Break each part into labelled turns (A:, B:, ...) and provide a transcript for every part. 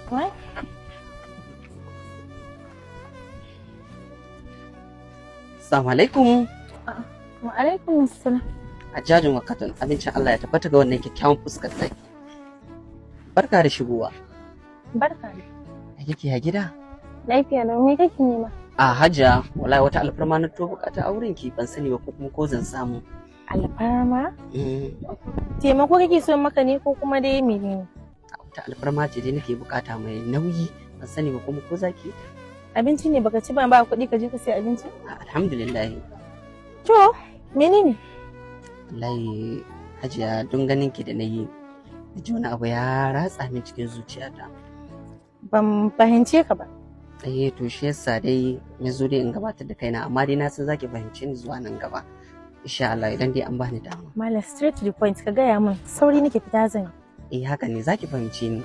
A: Wai?
B: Assalamu alaikum.
A: Wa alaikum assalam.
B: Hajjajin wakatan abincin Allah ya tabbata ga wannan kyakkyawan fuskar taki. Barka da shigowa.
A: Barka da.
B: Ya kike ya gida?
A: Lafiya lau, me kake nema?
B: A Hajiya, wallahi wata alfarma na to bukata a wurin ki, ban sani ba ko kuma ko zan samu.
A: Alfarma? Taimako kake so maka ne ko kuma dai menene?
B: Wata alfarma ce dai nake bukata mai nauyi, ban sani ba kuma ko zaki.
A: Abinci ne baka ci ba, ba kuɗi ka je ka sai abinci?
B: Alhamdulillah.
A: To, menene?
B: Wallahi Hajiya, don ganin ki da nayi, na ji wani abu ya ratsa min cikin zuciyata.
A: Ban fahimce ka ba.
B: Eh, to shi yasa dai na zo dai in gabatar da kaina, amma dai na san zaki fahimce ni zuwa nan gaba. Insha Allah, idan dai an bani dama.
A: Malam, straight to the point, ka gaya min, sauri nake fita zan
B: yi. Eh, haka ne, zaki fahimce ni.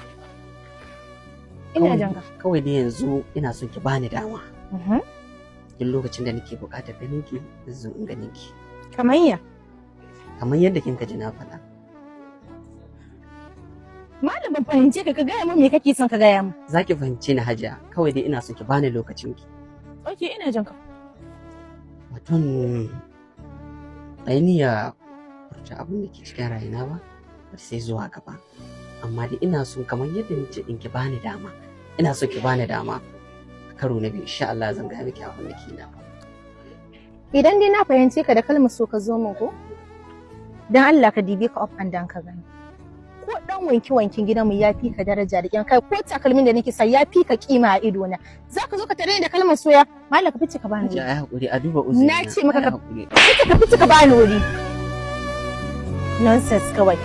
A: Ina jan ka.
B: Kawai dai yanzu ina son ki bani dama. Duk lokacin da nake buƙatar ganin ki, zan zo in ganin ki.
A: Kamar ya?
B: Kamar yadda kin ka ji na faɗa.
A: Malam, ban fahimce ka, ka gaya min me kake son ka gaya min.
B: Zaki fahimce ni Hajiya, kawai dai ina son ki bani lokacin ki.
A: Okay, ina jin ka.
B: Waton ai niyya furta abin da ke cikin rayuna ba, har sai zuwa gaba. Amma dai ina son kamar yadda nace in ki bani dama. Ina son ki bani dama. A karo na biyu insha Allah zan gaya miki abin da ke na.
A: Idan dai na fahimce ka da kalmar so ka zo min ko? Dan Allah ka dibe ka up and down ka gani. Ko dan wanki wankin gidanmu ya fi ka daraja da kyan kai, ko takalmin da nake sa ya fi ka kima a ido na. Zaka zo ka tare ni da kalmar soya? Malam, ka fice ka bani wuri.
B: Hajiya, ai hakuri, a duba uzuri.
A: Na ce maka ka fice, ka fice ka bani wuri. Nonsense kawai.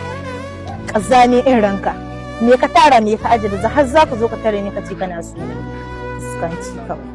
A: Kazami in ranka. Me ka tara, me ka aje da har zaka zo ka tare ni ka ce kana so. Iskanci kawai.